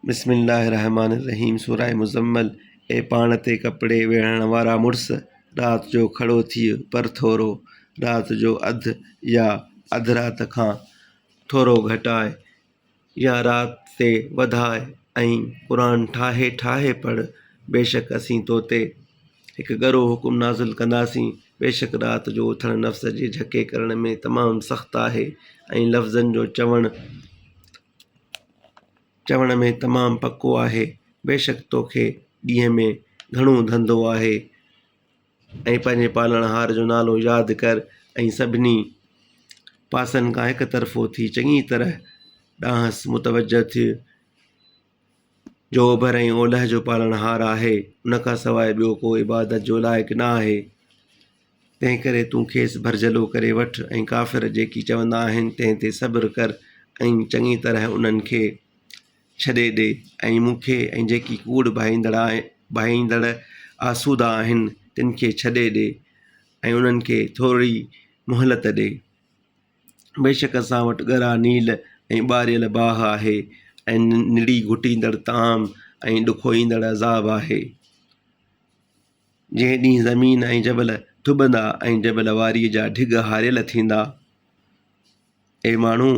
بسم الله الرحمٰن الرحيم سوره مزمل اي پاڻ تي ڪپڙي ويڙهڻ وارا مڙس! رات جو کڙو ٿيء پر ٿورو، رات جو اڌ يا اڌ رات کان ٿورو گهٽاء يا رات تي وڌاء ۽ قرآن ٺاهي ٺاهي پڙهه، بيشڪ اسين تو تي هڪ ڳرو حڪم نازل ڪنداسين، بيشڪ رات جو اٿڻ نفس جي جهڪي ڪرڻ ۾ تمام سخت آهي ۽ لفظن جو چوڻ چوڻ ۾ تمام پڪو آهي، بيشڪ توکي ڏينهن ۾ گهڻو ڌنڌو آهي ۽ پنهنجي پالڻهار جو نالو ياد ڪر ۽ سڀني پاسن کان هڪ طرفو ٿي چڱي طرح ڏانهس متوجه ٿيء، جو اوڀر ۽ اولهه جو پالڻهار آهي، ان کان سواء ٻيو ڪو عبادت جو لائق نه آهي. تنهنڪري تون کيس ڀرجهلو ڪري وٺ ۽ ڪافر جيڪي چوندا آهن تنهن تي صبر ڪر ۽ چڱي طرح انهن کي ڇڏي ڏي ۽ مون کي ۽ جيڪي ڪوڙ ڀائيندڙ آسودا آهن تن کي ڇڏي ڏي ۽ انهن کي ٿورڙي مهلت ڏي. بيشڪ اسان وٽ ڳرا نيل ۽ ٻاريل باهه آهي ۽ نڙي گهٽيندڙ طعام ۽ ڏکوئيندڙ عذاب آهي. جنهن ڏينهن زمين ۽ جبل ڌٻندا ۽ جبل واريء جا ڍڳ هاريل ٿيندا. اي ماڻهو!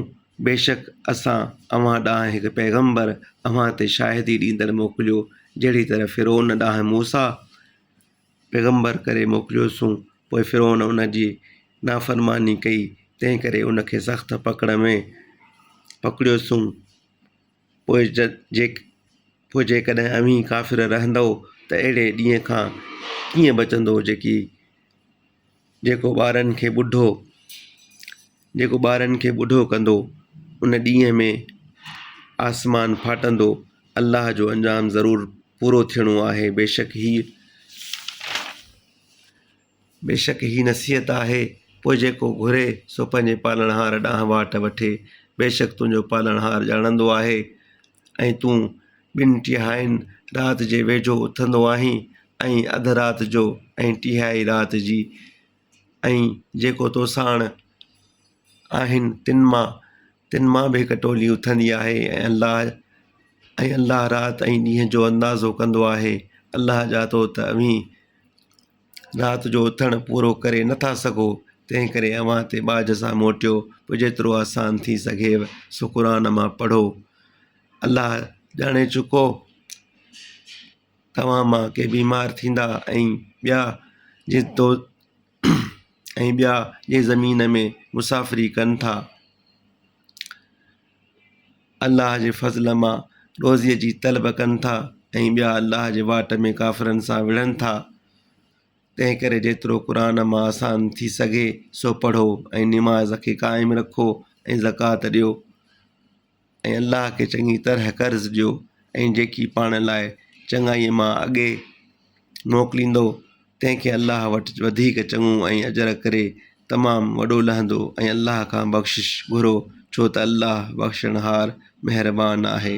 بيشڪ اسان اوهان ڏانهن هڪ پيغمبر اوهان تي شاهدي ڏيندڙ موڪليو، جهڙي طرح فرعون ڏانهن موسيٰ پيغمبر ڪري موڪليوسون، پوء فرعون ان جي نافرماني ڪئي، تنهنڪري ان کي سخت پڪڙ ۾ پڪڙيوسون. پوء جيڪڏهن اوهين ڪافر رهندؤ ته اهڙي ڏينهن کان ڪيئن بچندؤ جيڪي جيڪو ٻارن کي ٻڍو جيڪو ٻارن کي ٻڍو ڪندو ان ڏينهن ۾ آسمان ڦاٽندو الله جو انجام ضرور پورو ٿيڻو آهي بيشڪ هي بيشڪ هي نصيحت آهي، پوء جيڪو گهري سو پنهنجي پالڻهار ڏانهن واٽ وٺي، بيشڪ تنهنجو پالڻهار ڄاڻندو آهي ۽ تون ٻن ٽهاين رات جي ويجهو اٿندو آهين ۽ اڌ رات جو ۽ ٽهائي رات جي ۽ جيڪو توساڻ آهن تن مان تن مان به هڪ ٽولي اٿندي آهي ۽ الله ۽ الله رات ۽ ڏينهن جو اندازو ڪندو آهي الله ڄاتو ته اوهين رات جو اٿڻ پورو ڪري نه ٿا سگهو، تنهن ڪري اوهان تي ٻاجهه سان موٽيو، پوء جيترو آسان ٿي سگهيو سو قرآن مان پڙهو. الله ڄاڻي چڪو توهان مان ڪي بيمار ٿيندا ۽ ٻيا جي تو ۽ ٻيا جي زمين ۾ مسافري ڪن ٿا. الله جي فضل مان روزيء جي طلب ڪن ٿا ۽ ٻيا الله جي واٽ ۾ ڪافرن سان وڙهن ٿا. تنهنڪري جيترو قرآن مان آسان ٿي سگهي سو پڙهو ۽ نماز کي قائم رکو ۽ زڪوات ڏيو ۽ الله کي چڱي طرح قرض ڏيو ۽ جيڪي پاڻ لاء چڱائيء مان اڳي موڪليندو تنهن کي الله وٽ وڌيڪ چڱو ۽ اجر ڪري تمام وڏو لهندو ۽ الله کان بخشش گهرو ڇو ته الله بخشڻهار مهربان آهي.